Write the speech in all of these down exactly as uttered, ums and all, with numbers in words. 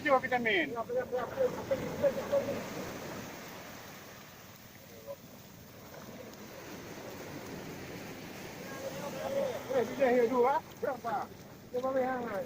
Cuba vitamin. Eh, sudah ya dua. Berapa? Lima belas.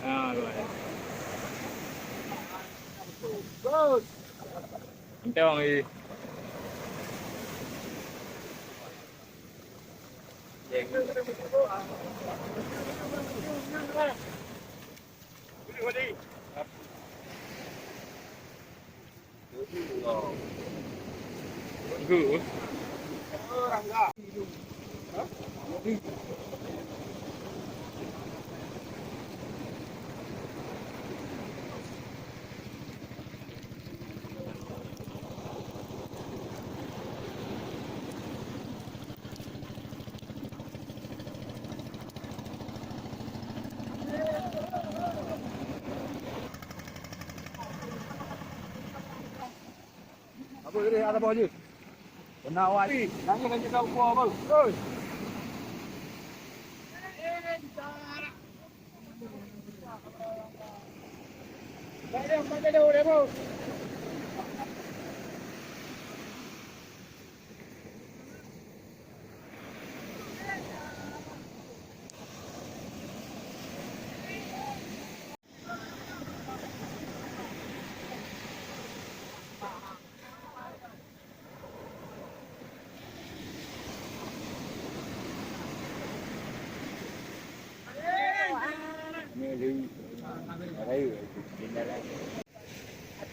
Ah, luar. Entong, eh. Apa dia ada bawah je? Kena awak ni. Nangis kan cakap apa? Oi.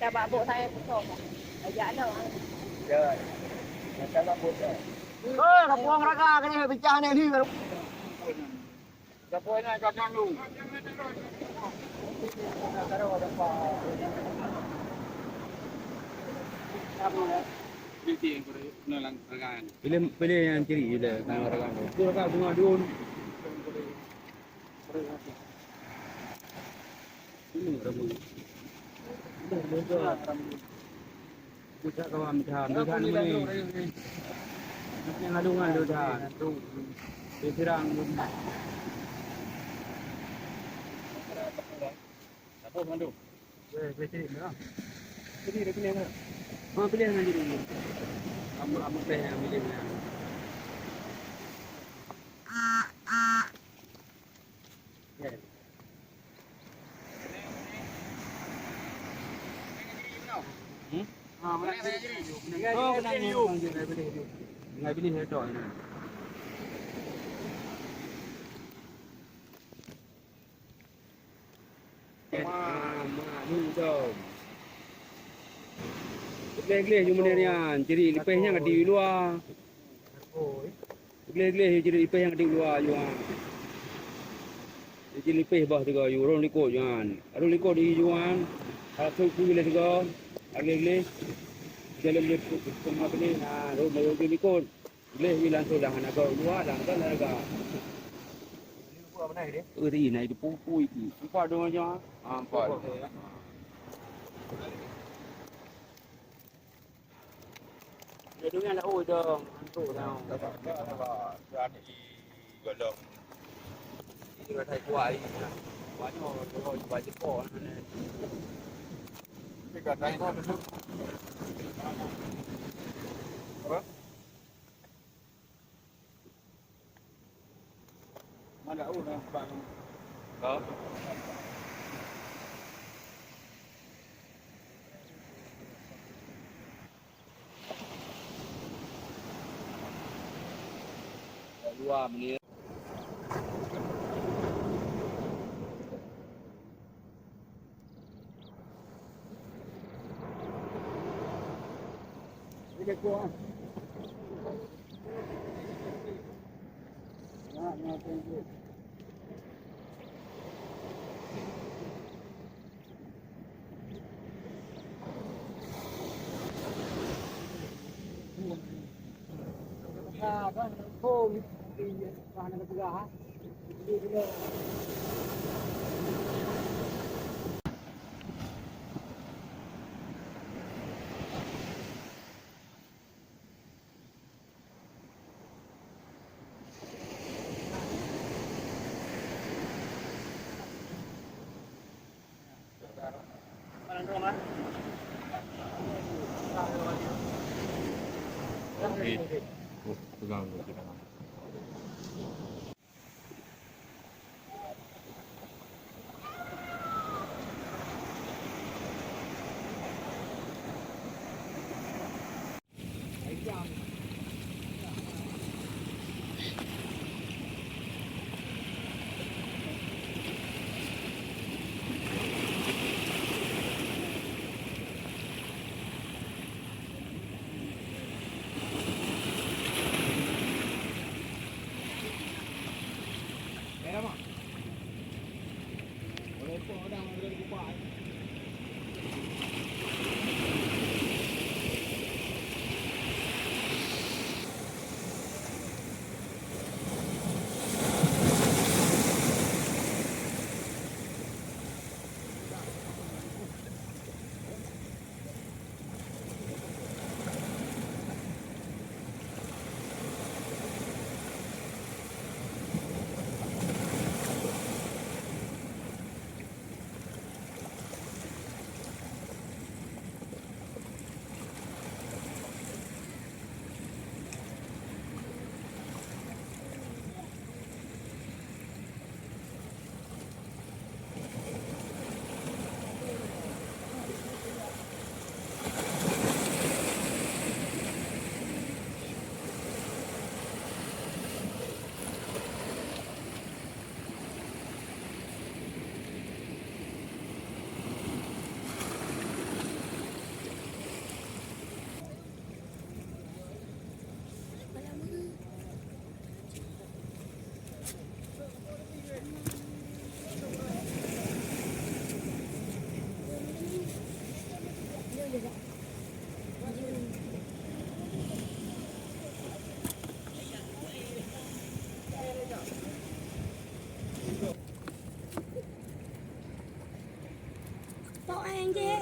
Ata bak bok saya putong. Ajak lo. Ya. Ata bak bok saya. Oh, kapuang raga kena pecah ni. Pilih, pilih nyang ciri je lah, kena rakan tu. Tu rakan bunga daun. Ini ramu. Ini ramu. Bisa kawan macam tu kan ni. Yang lalu kan tu dah. Tu. Dia serang. Apa tu? Eh, boleh cari dah. Jadi dia pilih mana? Ha, pilih mana jadi? Apa, apa pilih yang pilih mana? Hmm? Oh, nak pilih you. Nak pilih you. Nak pilih you. Ah, mak, ni dong. Gleh-gleh you model nyan, ciri lipeh nyan ka di luwa. Gleh-gleh you ciri lipeh nyan ka di luwa, you, ah. You ciri lipeh bah tiga you, rhom likot, you, ah. Rhom likot di you, ah. Kalau su-, su gleh tiga, gleh-gleh. Dalam dia pun, pun, pun, pun, ah, rhom, rhom likot. Gleh nyoe langsung dah hana gau luwa dah, kan dah lega. Eri na itu pupui ki. Empat dong aja. Ah, empat. Dia dengar lah, oh, dong. Antuk dong. Jadi, kalau saya kuat, ini. Banyak orang jual jepot. Apa? Mana, oh, nampak. Ha? Dua menit. Oke. Oh, pegang dulu, pegang. Tok Anjay,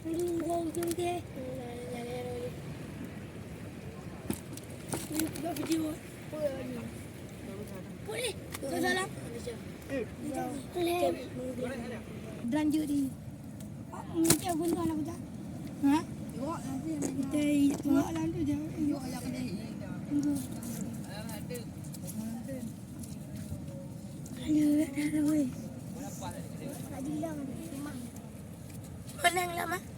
dua ujung deh. Buat video. Boleh. Kau salah. Boleh. Lanjut di. Minta gunting aku tak? Ha? Kita tengok lah tu je. Tunggu. Aduh, dah, dah, weh. Menang lah, Mak.